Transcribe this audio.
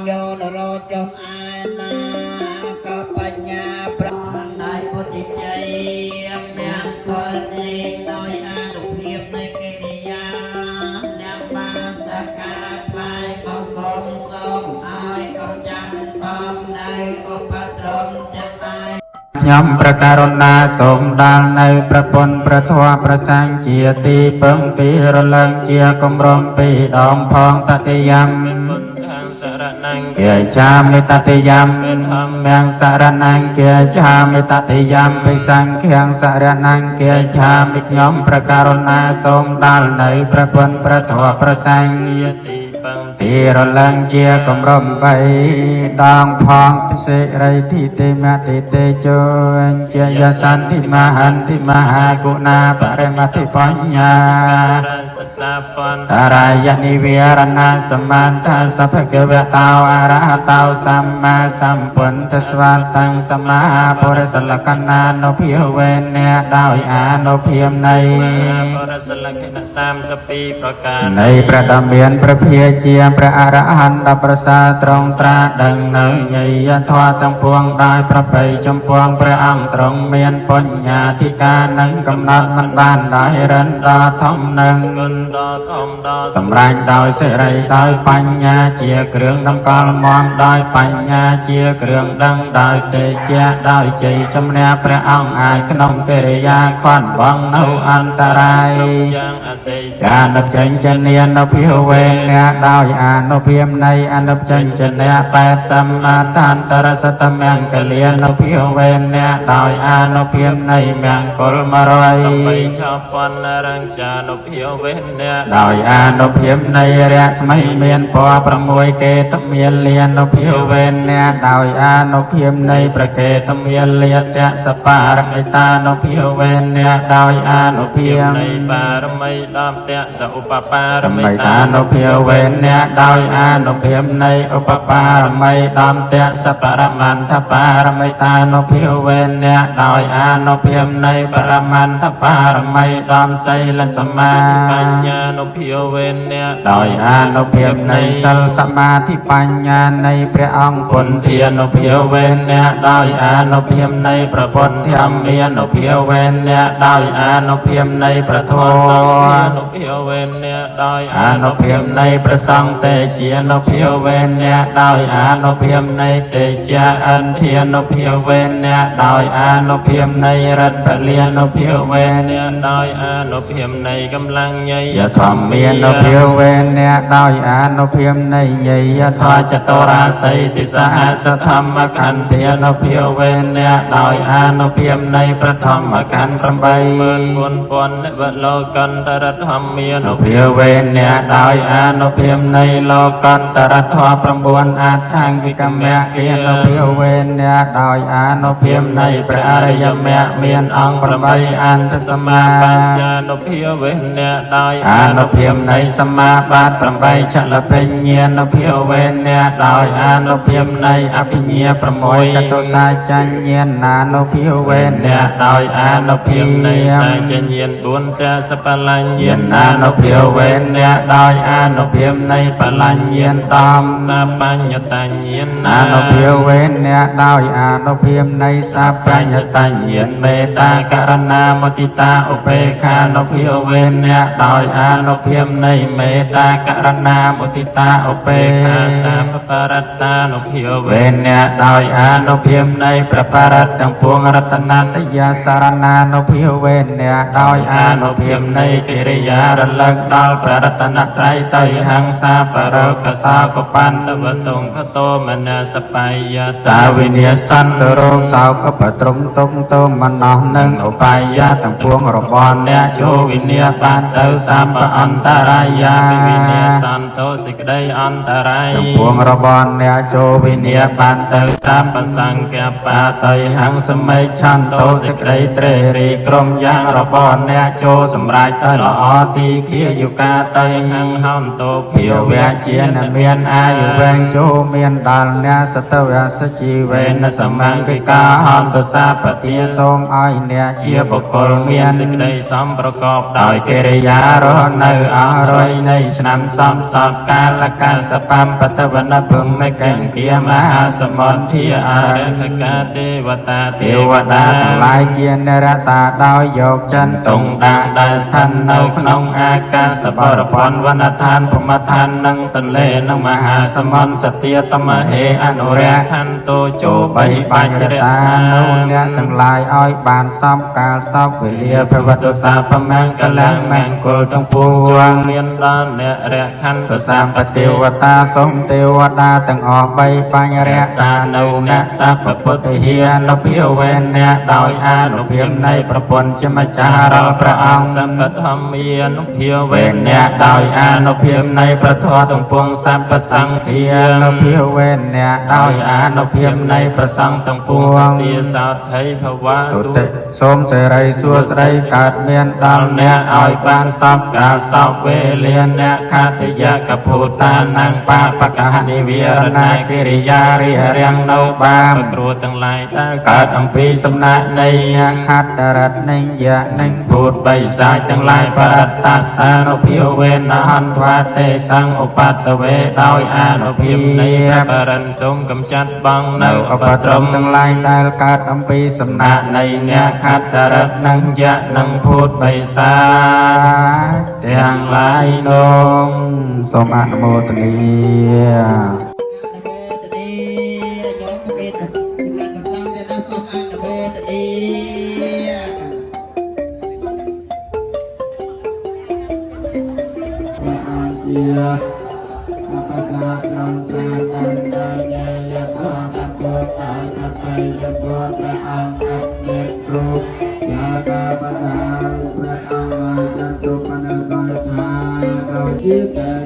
យោនរោជនឯណាក៏បញ្ញាប្រណៃពុទ្ធជ័យមង្គលនេះដោយអានុភាពនៃកិរិយាអ្នកបាសកាថ្វាយបង្គំសូមឲ្យកុំចាំបំនៅឧបទ្រពទាំងឡាយ ខ្ញុំប្រការុណាសូមដល់នៅប្រពន្ធប្រធមប្រសាំងជាទីពឹងទីរលឹងជាគម្រមពីរដងផងតតិយំ ពុទ្ធាំសរណង្ គាចាមិតតិយំមំសរណង្គាចាមិតតិយំពិសង្ឃាំសរណង្គាចាមិខ្ញុំប្រការុណាសូមដល់នៅប្រពន្ធប្រធមប្រសាំង ជាទីពឹង ទីរលឹងជាគម្រមបីដងផងសិរីទីទេមតិទេជជាយសន្តិមហន្តិមហាគុណាបរិមតិបញ្ញា រសិក្សាពន្ធ តារាយនិវិរណាសមន្តសភគវតោអរហតោសម្មាសម្ពុទ្ធស្វាតੰសមាពុរិសលក្ខណានុភាវេនៈដោយអានុភាពនៃ បរិសលក្ខណៈ32ប្រការ នៃព្រះដ៏មានព្រះភាជាព្រះអរហន្តដ៏ប្រសើរត្រង់ត្រាដឹងនៅញយធម៌ទាំងពួងដោយប្របីចំពោះព្រះអង្គទ្រង់មានបញ្ញាធិការនឹងកំណត់មិនបានដោយរិនដ៏ធំនឹង គុណដ៏ធំដ៏ សម្រេចដោយសិរីដោយបញ្ញាជាគ្រឿងតម្កល់មមដោយបញ្ញាជាគ្រឿងដឹងដោយទេជៈដោយជ័យជំនះព្រះអង្គអាចក្នុងកិរិយាខន់បងនៅអន្តរាយ យ៉ាងអសិយ ចានុចេញ្ចនានុភាវេនៈដោយអានុភាពនៃអនុចេញ្ចនៈ8សម្មាតាន្តរសតមង្គលានុភាវេនៈដោយអានុភាពនៃមង្គល បី 100 ឆពន្ធរង្សានុភាវេនៈ ដោយអានុភាពនៃរស្មីមានពណ៌6កេតមាលានុភាវេនៈដោយអានុភាពនៃប្រកេតមាលាតៈសបារមិតានុភាវេនៈដោយអានុភាព នៃបារមី10តៈសឧបបារ រ មី មិតានុភាវេនៈដោយអានុភាពនៃឧបបារមីដំតៈសបរមន្ធបារមិតានុភាវេនៈដោយអានុភាពនៃបរមន្ធបារមីដំសីលសមា បញ្ញានុភាវេនៈ ដោយអានុភាពនៃសិលសមាធិបញ្ញានៃព្រះអង្គពុទ្ធានុភាវេនៈដោយអានុភាពនៃព្រះពុទ្ធធម្មានុភាវេនៈដោយអានុភាពនៃព្រះធម សង្ឃា ៌ នុភាវេនៈដោយ អានុភាពនៃព្រះសង្ឃទេជានុភាវេនៈដោយអានុភាពនៃទេជាអន្ធានុភាវេនៈដោយអានុភាពនៃរិទ្ធពលានុភាវេនៈ ដោយអានុភាពនៃកម្លាំងញយ យធម្មានុភាវេនៈដោយអានុភាពនៃយយធម៌ចតុរាសីទិសហសធម្មខន្ធានុភាវេនៈដោយអានុភាពនៃប្រធមខណ្ឌ 14000វលោកន្តរធម្មានុ 8ភាវេនៈដោយអានុភាពនៃលោកតរធម៌9អដ្ឋង្គិកមៈគានុភាវេនៈដោយអានុភាពនៃព្រះអរិយមគ្គមានអង្គ8អន្តសមា បាស្យានុភាវេនៈដោយ អានុភាពនៃសមាបាត8ចលភិញ្ញានុភាវេនៈដោយអានុភាពនៃអភិញ្ញា6កតុសាចញ្ញាណានុភាវេនៈដោយអានុភាព នៃ នៃ សាចញ្ញាណ4តសបលញ្ញា ញា ណ ណានុភាវេនៈដោយអានុភាពនៃបលញ្ញាណតំ សាបញ្ញតញ្ញាណ អានុភាវេនៈដោយអានុភាពនៃសបញ្ញតញ្ញាណមេត្តាករណាមុទិតាឧបេក្ខានុភាវេនៈដោយអានុភាពនៃមេត្តាករណាមុទិតាឧបេក្ខា សាពបរត្តានុភាវេ វេនៈដោយអានុភាពនៃព្រះបរិត្តទាំងពួងរតនតយាសារណានុភាវេនៈដោយអានុភាពនៃកិរិយារលឹកដល់ព្រះរតនត្រ័យទៅហង្សាបរោកសាកបន្ តវតុងខតោមនសបាយយា សាវិនិសន្តរោសោកបត្រង់តុងតោមណោះនឹងឧបាយយាទាំងពួងរបស់អ្នកចូលវិនិបានទៅសាពអន្តរាយា វិនិសន្តោសេចក្តីអន្តរាយ ទាំងពួងរបស់អ្នកចូលវិនិបានទៅសាព បសង្កប បាតៃហង្សមេឆន្ទោសេចក្តីត្រេរីក្រុមយ៉ាងរបស់អ្នកចូលសម្រេចទៅល្អទីគាយុកាតៃ ហង្ហន្តោ ភាវៈជានមានអាយុវែងចូលមានដល់អ្នកសតវសជីវេនសមង្គិកាហន្តសាពទាសូមឲ្យអ្នកជាបុគ្គលមាន សេចក្តីសំប្រកប ដោយកិរិយារ ស់នៅអស់រយនៃឆ្នាំសំសពកាលកាសបំបតវនភូមិកង្គៀមហាសមុទ្ធាអ អ រិ រិខកាទេវតា ទេវតាទាំងឡាយជាអ្នករក្សាដោយយកចិនតុងដាដែលស្ថិតនៅក្នុងអាកាសបរពន្ធវនដ្ឋានភូមិដ្ឋាននិងទន្លេនិងមហាសមុទ្រសទាតមហេអនុរក្ស ខន្ទោ ចូលបីបាញ់រក្សានៅអ្នកទាំងឡាយឲ្យបានសំកាលសពវេលាភវតុសាពមង្គលមង្គលទាំងពួង មានដល់អ្នករខន្ទ ទសម្បទេវតាសូមទេវតាទាំងអស់បីបាញ់រក្សានៅអ្នកសពពុទ្ធិហានុភាវេអ្នកដោយអានុភាពនៃប្រពន្ធជាម្ចាស់រាល់ព្រះអង្គ សម្បធម្មានុភាវេ វេអ្នកដោយអានុភាពនៃប្រធរទាំងពួងសពសង្ឃានុភាវេអ្នកដោយអានុភាពនៃប្រសង្ឃទាំងពួង ទាសោថៃភវា សុ ទុតិសូមសេរីសួស្តីកើតមានដល់អ្នកឲ្យបានសពកាលសពវេលាអ្នកខតិយកភូតានងបាបកហនិវិរណាកិរិយារិរាំងនៅបាប គ្រូទាំងឡាយដែល កើតអំពីសំណាក់នៃអ្នកខត្តរិទ្ធនៃយៈនិងភូតបិសាចទាំងឡាយបរតសានុភាវេនហន្ត្វាទេសੰឧបតវេដោយអានុភាពនៃ នៃបរិនសូមកំចាត់បង នៅ នៅ ឧបទ្រពទាំងឡាយដែលកើតអំពីសំណាក់នៃអ្នកខត្តរិទ្ធនិងយៈនិងភូតបិសាចទាំងឡាយនោះសូមអនុមោទនា អនុមោទនាញោមគេទៅចម្រើនប្រសងទេណាសូមអនុមោទនា ព្រះអង្គជាអបសាត្រង់ត្រាតាំងដល់យាយធម៌ពុទ្ធអានបិយបុត្រព្រះអង្គអមេគ្រូយាកាបដាព្រះអង្គឲ្យចន្ទុបនសង្ឃាដោយជាតែ